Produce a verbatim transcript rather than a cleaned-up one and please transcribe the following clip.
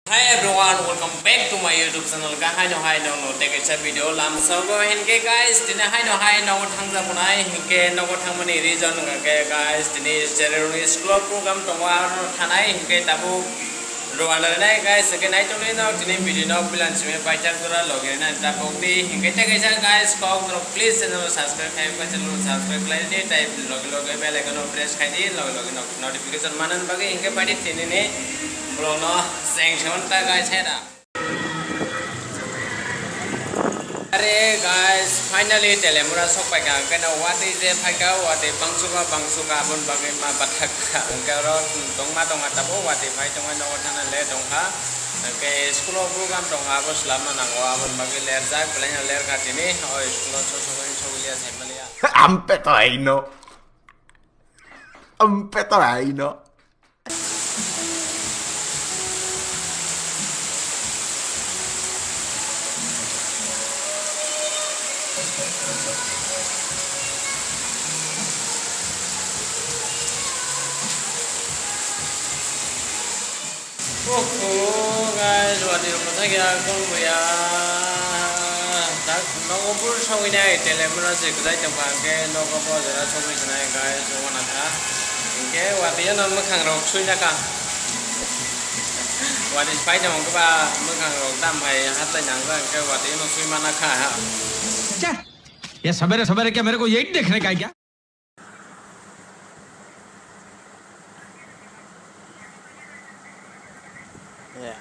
Hi everyone, welcome back to my YouTube channel. Ga haino hai nong no teke cha video lam sogo hinke guys, tini haino hai nogo thangja punai hinke nogo thangmani reason hinke guys, tini cheroni school program tongo aro thanai hinke tabu Rwanda nai guys, hinke nai tongni no tini video no bilan simi paithak jora logi nai tapok di hinke teke cha guys, kok no please channel subscribe khai pa channel subscribe khai di tai logi logi bell icon no press khai di logi logi no notification manan bagwi hinke paidi tini ni vlog no seng seng ta guys hera. Are guys, finally Telemura sok pai ka, keno watwi je phai ka, watwi bangsuka bangsuka abon bagwi ma bathak ka, hwnkhe oro tongma tongma tabo watwi phai tongma nogo thana le tongkha, hwnkhe school o program tongkha abo swlamna nango aboni bagwi lerjak belai no lerkha tini o school o sok sok sok liya sai maliya. Ampeto aino. Ampeto aino. Oho, guys, watwi rok mwthang ya, kol buya. Tak nogo bur sogwi nai, tele mura se kwdai tongkha, hwnkhe nogo bo jora sogwi swnai, guys, omo nakha. Hwnkhe watwi no mwkhang rok sui nakha. Watwi pai tongkha ba mwkhang rok dam hai hatlai nangkha, hwnkhe watwi no sui ma nakha. क्या? ये सवेरे सवेरे क्या मेरे को यही देखने का है क्या? Ya.